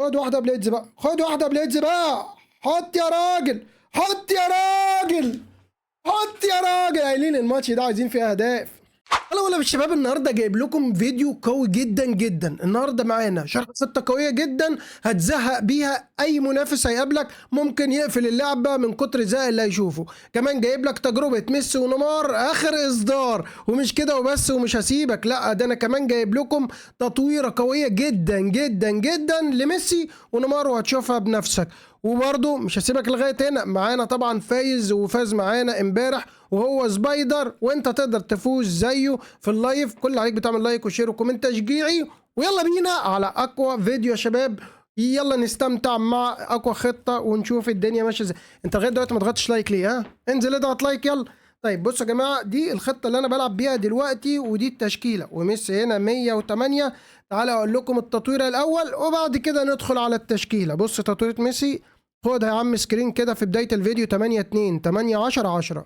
خد واحدة blitz بقى، خد واحدة blitz بقى. حط يا راجل، حط يا راجل، حط يا راجل. قايلين الماتش ده عايزين فيه اهداف. هلا ولا بالشباب، النهارده جايب لكم فيديو قوي جدا جدا. النهارده معانا شرح خطه قوية جدا هتزهق بيها اي منافس هيقابلك، ممكن يقفل اللعبة من كتر الزهق اللي هيشوفه. كمان جايب لك تجربه ميسي ونيمار اخر اصدار، ومش كده وبس ومش هسيبك، لا ده انا كمان جايب لكم تطويره قوية جدا جدا جدا لميسي ونيمار وهتشوفها بنفسك. وبرضه مش هسيبك لغاية هنا، معانا طبعا فايز وفاز معانا امبارح وهو سبايدر، وانت تقدر تفوز زيه في ال live. كل اللي عليك بتعمل like و share و comment تشجيعي، ويلا بينا على اقوى فيديو يا شباب. يلا نستمتع مع اقوى خطه ونشوف الدنيا ماشية ازاي. انت لغاية دلوقتي ما ضغطتش like ليه؟ ها انزل اضغط like يلا. طيب بصوا يا جماعة، دي الخطة اللي انا بلعب بيها دلوقتي ودي التشكيلة، وميسي هنا 108. تعالى اقول لكم التطويره الاول وبعد كده ندخل على التشكيلة. بص تطويره ميسي، خدها يا عم screen كده في بداية الفيديو، 8 2 8 10 10.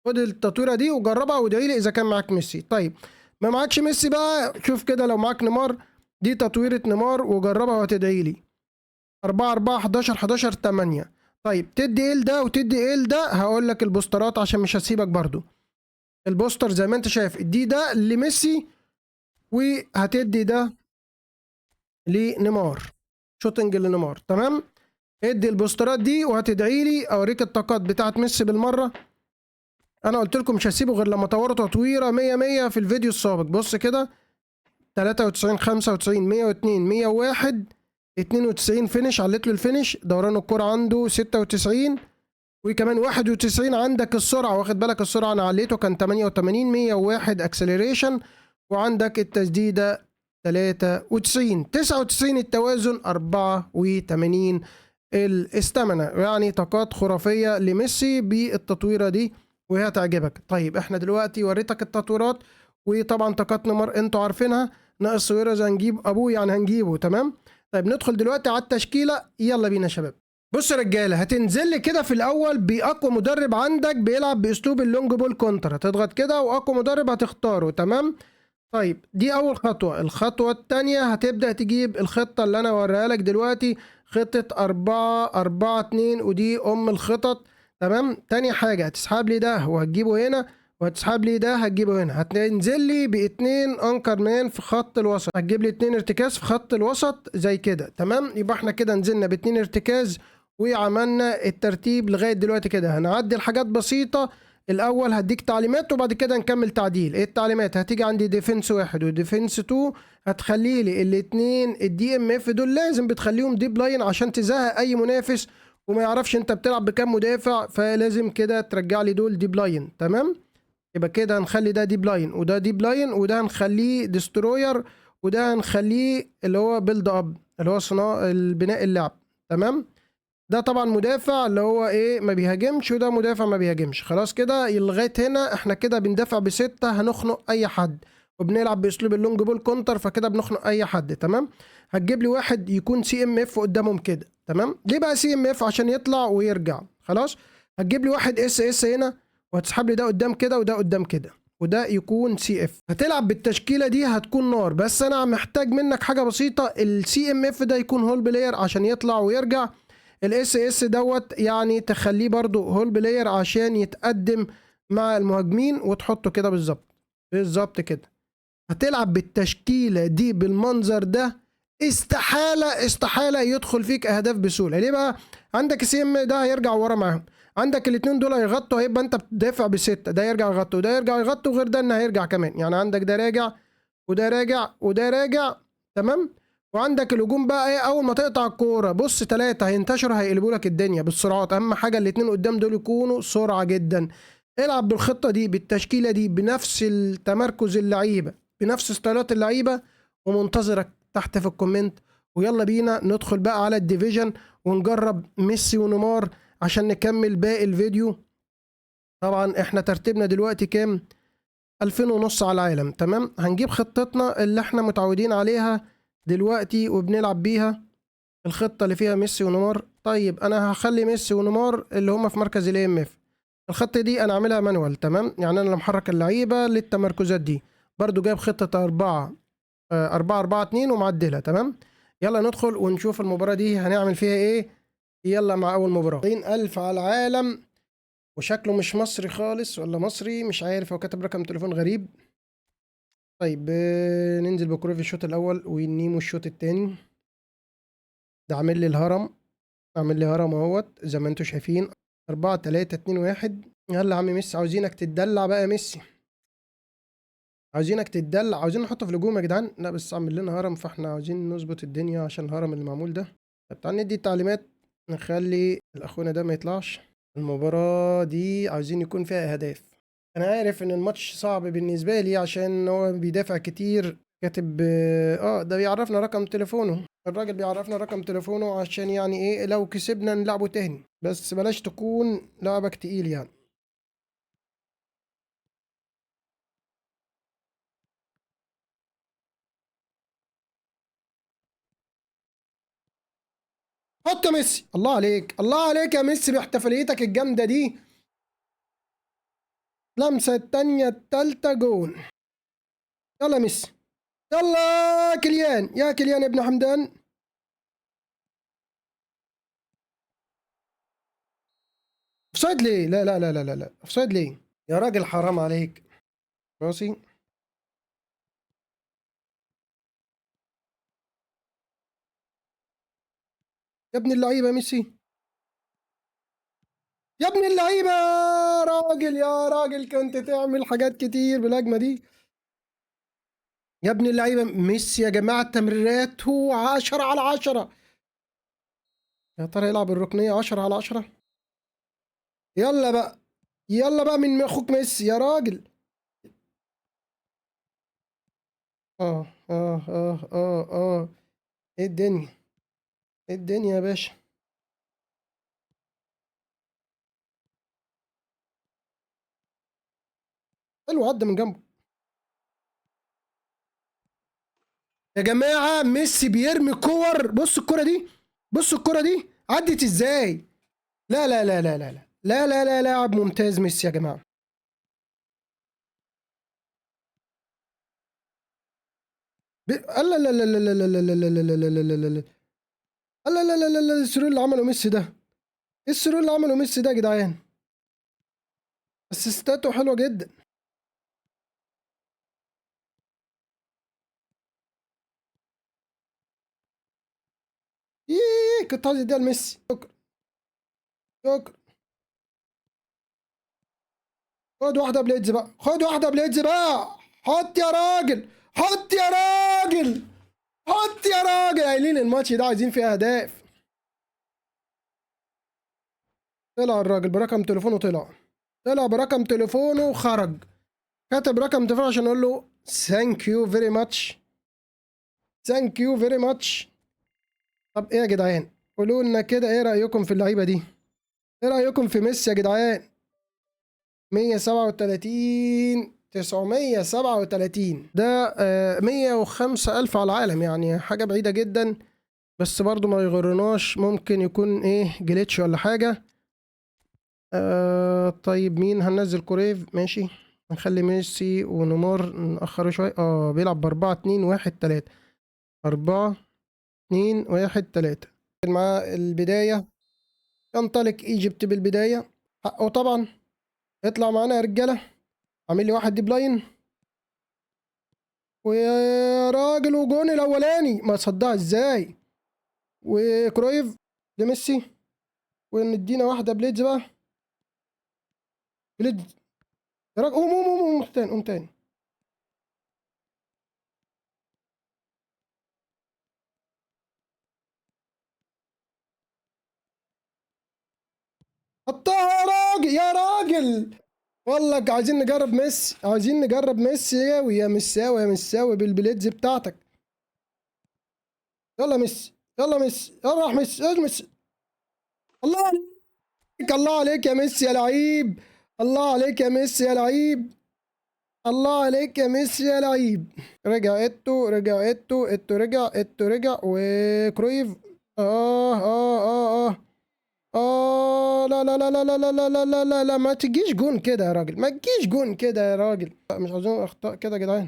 خد التطويره دي وجربها وادعي لي اذا كان معاك ميسي. طيب ما معاكش ميسي بقى، شوف كده لو معاك نيمار، دي تطويره نيمار وجربها وهتدعي لي. 4 4 11 11 8. طيب تدي ايه لده وتدي ايه لده؟ هقول لك البوسترات عشان مش هسيبك برضو. ال booster زي ما انت شايف، ادي ده لميسي وهتدي ده لنيمار، shooting لنيمار. تمام، ادي البوسترات دي وهتدعي لي. اوريك الطاقات بتاعت ميسي بالمرة. انا قلت لكم مش هسيبه غير لما اطوره تطويره 100 100 في الفيديو السابق. بص كده 93 95 102 101 92 finish، عليت له ال finish. دوران الكرة عنده 96 وكمان 91. عندك السرعة، واخد بالك السرعة انا عليته كان 88، 101 acceleration، وعندك التسديدة 93، 99 التوازن، 84 ال stamina. يعني طاقات خرافية لميسي بالتطويرة دي وهي هتعجبك. طيب احنا دلوقتي وريتك التطويرات، وطبعا طاقات نيمار انتوا عارفينها، ناقص سويرز هنجيب ابوه يعني هنجيبه. تمام، طيب ندخل دلوقتي على التشكيلة، يلا بينا يا شباب. بص يا رجاله، هتنزل لي كده في الاول باقوى مدرب عندك بيلعب باسلوب ال long ball counter، هتضغط كده واقوى مدرب هتختاره. تمام، طيب دي اول خطوة. الخطوة الثانية هتبدا تجيب الخطة اللي انا اوريها لك دلوقتي، خطه 4 4 2، ودي ام الخطط. تمام، تاني حاجة هتسحب لي ده وهتجيبه هنا، وهتسحب لي ده هتجيبه هنا. هتنزل لي باتنين anchor man في خط الوسط، هتجيب لي اتنين ارتكاز في خط الوسط زي كده. تمام، يبقى احنا كده نزلنا باتنين ارتكاز وعملنا الترتيب لغاية دلوقتي كده. هنعدل حاجات بسيطة الاول، هديك تعليمات وبعد كده نكمل تعديل. ايه التعليمات؟ هتيجي عندي defense 1 و defense 2، هتخلي لي الاتنين ال DMF دول لازم بتخليهم deep line عشان تزهق اي منافس وما يعرفش انت بتلعب بكام مدافع، فلازم كده ترجع لي دول deep line. تمام، يبقى كده هنخلي ده deep line وده deep line، وده هنخليه destroyer، وده هنخليه اللي هو build up اللي هو صناعة البناء اللعب. تمام، ده طبعا مدافع اللي هو ايه ما بيهاجمش، وده مدافع ما بيهاجمش. خلاص كده لغاية هنا احنا كده بندافع بستة، هنخنق اي حد، وبنلعب باسلوب ال long ball counter، فكده بنخنق اي حد. تمام، هتجيب لي واحد يكون CMF قدامهم كده. تمام، ليه بقى CMF؟ عشان يطلع ويرجع. خلاص، هتجيب لي واحد SS هنا، وهتسحب لي ده قدام كده وده قدام كده، وده يكون CF. هتلعب بالتشكيله دي هتكون نار، بس انا محتاج منك حاجة بسيطة، ال CMF ده يكون hole player عشان يطلع ويرجع، ال SS دوت يعني تخليه برضو hole player عشان يتقدم مع المهاجمين، وتحطه كده بالظبط بالظبط كده. هتلعب بالتشكيله دي بالمنظر ده استحالة استحالة يدخل فيك اهداف بسهولة. ليه بقى؟ عندك ال CM ده هيرجع ورا معاهم، عندك الاتنين دول هيغطوا، هيبقى انت بتدافع بسته، ده يرجع يغطي وده يرجع يغطي، وغير ده ان هيرجع كمان، يعني عندك ده راجع وده راجع وده راجع. تمام، وعندك الهجوم بقى ايه؟ اول ما تقطع الكورة بص 3 هينتشروا هيقلبوا لك الدنيا بالسرعات. اهم حاجة الاتنين قدام دول يكونوا سرعة جدا. العب بالخطة دي بالتشكيله دي بنفس التمركز اللعيبة بنفس ستايلات اللعيبة، ومنتظرك تحت في ال comment. ويلا بينا ندخل بقى على ال division ونجرب ميسي ونيمار عشان نكمل باقي الفيديو. طبعا احنا ترتيبنا دلوقتي كام؟ 2500 على العالم. تمام، هنجيب خطتنا اللي احنا متعودين عليها دلوقتي وبنلعب بيها، الخطة اللي فيها ميسي ونيمار. طيب انا هخلي ميسي ونيمار اللي هما في مركز ال AMF. الخطة دي انا عاملها manual. تمام، يعني انا اللي محرك اللعيبة للتمركزات دي. برضو جايب خطة 4 4 4 2 ومعدلها. تمام، يلا ندخل ونشوف المباراة دي هنعمل فيها ايه. يلا مع اول مباراة. 20,000 على العالم، وشكله مش مصري خالص ولا مصري مش عارف، هو كاتب رقم تليفون غريب. طيب ننزل بكرويف الشوط الاول ونيمو الشوط التاني. ده عامل لي الهرم، عامل لي هرم اهوت زي ما انتم شايفين. 4 3 2 1. يلا يا عم ميسي، عاوزينك تتدلع بقى يا ميسي، عاوزينك تتدلع، عاوزين نحطه في الهجوم يا جدعان. لا بس عامل لنا هرم، فاحنا عاوزين نظبط الدنيا عشان الهرم اللي معمول ده. طب تعال ندي التعليمات، نخلي الاخونا ده ما يطلعش. المباراة دي عاوزين يكون فيها اهداف. انا عارف ان الماتش صعب بالنسبة لي عشان هو بيدافع كتير. كاتب ده بيعرفنا رقم تليفونه، الراجل بيعرفنا رقم تليفونه عشان يعني ايه لو كسبنا نلعبه تاني، بس بلاش تكون لعبك تقيل يعني. حط يا ميسي، الله عليك، الله عليك يا ميسي باحتفاليتك الجامدة دي. لمسة التانية التالتة جون. يلا يا ميسي، يلا كيليان، يا كيليان ابن حمدان. offside ليه؟ لا لا لا لا لا لا، offside ليه؟ يا راجل حرام عليك. راسي. يا ابن اللعيبة يا ميسي، يا ابن اللعيبة يا راجل، يا راجل كنت تعمل حاجات كتير بالهجمة دي. يا ابن اللعيبة ميسي يا جماعة، تمريراته 10 على 10. يا ترى يلعب الركنية 10 على 10؟ يلا بقى، يلا بقى من اخوك ميسي يا راجل. اه اه اه اه اه ايه الدنيا، ايه الدنيا يا باشا. حلو، عدى من جنبه يا جماعة. ميسي بيرمي كور، بص الكرة دي، بص الكرة دي عدت ازاي. لا لا لا لا لا لا لا لا، لاعب ممتاز ميسي يا جماعة. لا لا لا لا لا لا لا لا لا لا لا لا لا لا لا لا لا لا، ال through اللي عمله ميسي ده، ايه ال through اللي عمله ميسي ده يا جدعان؟ اسيستاته حلوة جدا. ايه كنت عايز اديها لميسي. شكرا شكرا. خد واحدة بليدز بقى، خد واحدة بليدز بقى. حط يا راجل، حط يا راجل، حط يا راجل. قايلين الماتش ده عايزين فيه اهداف. طلع الراجل برقم تليفونه، طلع برقم تليفونه وخرج. كتب رقم تليفونه عشان اقول له thank you very much، thank you very much. طب ايه يا جدعان، قولوا لنا كده ايه رأيكم في اللعيبة دي؟ ايه رأيكم في ميسي يا جدعان؟ 137 937 ده 105,000 على العالم، يعني حاجة بعيدة جدا، بس برضو ما يغرناش، ممكن يكون ايه glitch ولا حاجة. طيب مين هننزل؟ كوريف ماشي، نخلي ميسي ونيمار نأخره شوية. بيلعب ب4 2 1 3، 4 2 1 3 مع البداية. ينطلق ايجيبت بالبداية، حقه طبعا. اطلع معانا يا رجالة، عامل لي واحد deep line ويا راجل، وجون الاولاني ما صدها ازاي. وكرويف لميسي، وندينا واحدة بليدز بقى، بليدز يا راجل. قوم قوم قوم قوم تاني، قوم تاني. حطها يا راجل، يا راجل. والله عايزين نجرب ميسي، عايزين نجرب ميسي. ويا مساوي، يا مساوي بالبليدز بتاعتك. يلا ميسي، يلا ميسي، يلا راح ميسي، يلا ميسي. الله عليك، الله عليك يا ميسي يا لعيب، الله عليك يا ميسي يا لعيب، الله عليك يا ميسي يا لعيب. رجع ايتو، رجع ايتو، ايتو رجع، ايتو رجع، وكرويف. لا لا لا لا لا لا لا لا لا لا، ما تجيش جون كده يا راجل، ما تجيش جون كده يا راجل. مش عاوزين اخطاء كده يا جدعان.